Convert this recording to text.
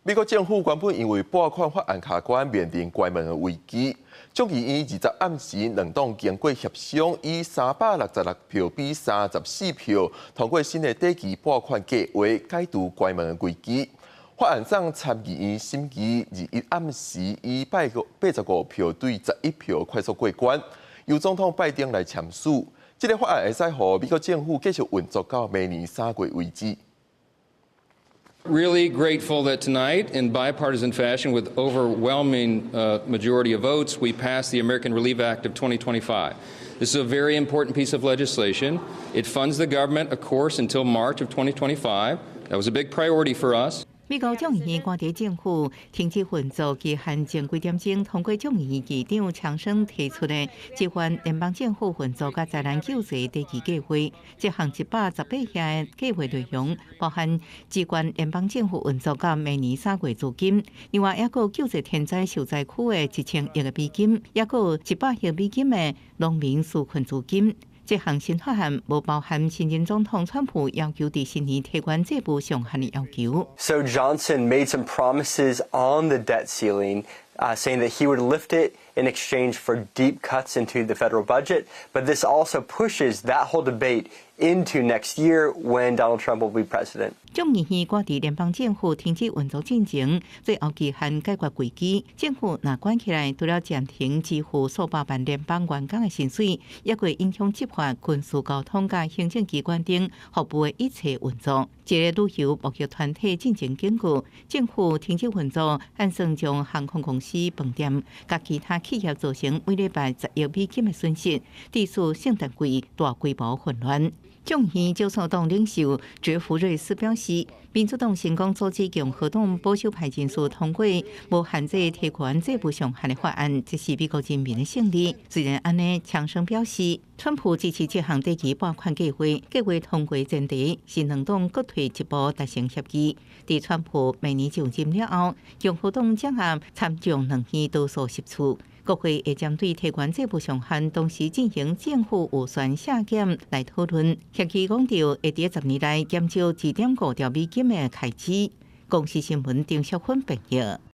美國政府原本因為撥款法案卡關，面臨關門的危機。眾議院20暗時兩黨經過協商，以366票比34票通過新的短期撥款計劃，解除關門的危機。法案送參議院審議，21暗時以85票對11票快速過關，由總統拜登來簽署。這个法案會使予美國政府繼續運作到明年3月為止。 Really grateful that tonight, in bipartisan fashion, with overwhelming majority of votes, we passed the American Relief Act of 2025. This is a very important piece of legislation. It funds the government, of course, until March of 2025. That was a big priority for us. 美國眾議院趕佇政府停止運作期限前幾點鐘通過眾議院議長強生提出的支援聯邦政府運作佮災難救濟短期計劃。這項118頁的計劃內容包含支援聯邦政府運作到明年3月資金，另外抑閣救濟天災受災區的1000億个美金，抑閣100億美金的農民紓困資金。這項新法案無包含新任總統川普要求佇新年提懸債務上限的要求。 So Johnson made some promises on the debt ceiling, saying that he would lift it in exchange for deep cuts into the federal budget. But this also pushes that whole debate into next year when Donald Trump will be president. 眾議院趕佇聯邦政府停止運作進前，最後期限解決危機。政府若關起來，除了暫停支付數百萬聯邦員工的薪水，也會影響執法、軍事、交通佮行政機關等服務的一切運作。一个旅遊貿易團體進前警告，政府停止運作，按算將航空公司、飯店佮其他企業造成每禮拜10億美金的損失，致使聖誕季大規模混亂。眾議院少數黨領袖傑弗瑞斯表示，民主黨成功阻止共和黨保守派人士通過無限制提懸債務上限的法案，這是美國人民的勝利。雖然按呢，強生表示，川普支持這項短期撥款計劃，計劃通過前提是兩黨各退一步達成協議。佇川普明年就任了後，共和黨掌握參眾兩院多數席次。國會會針對提懸債務上限，同時進行政府預算削減來討論。協議講著會佇10年內減少2.5兆美金的開支。公視新聞丁淑芬編譯。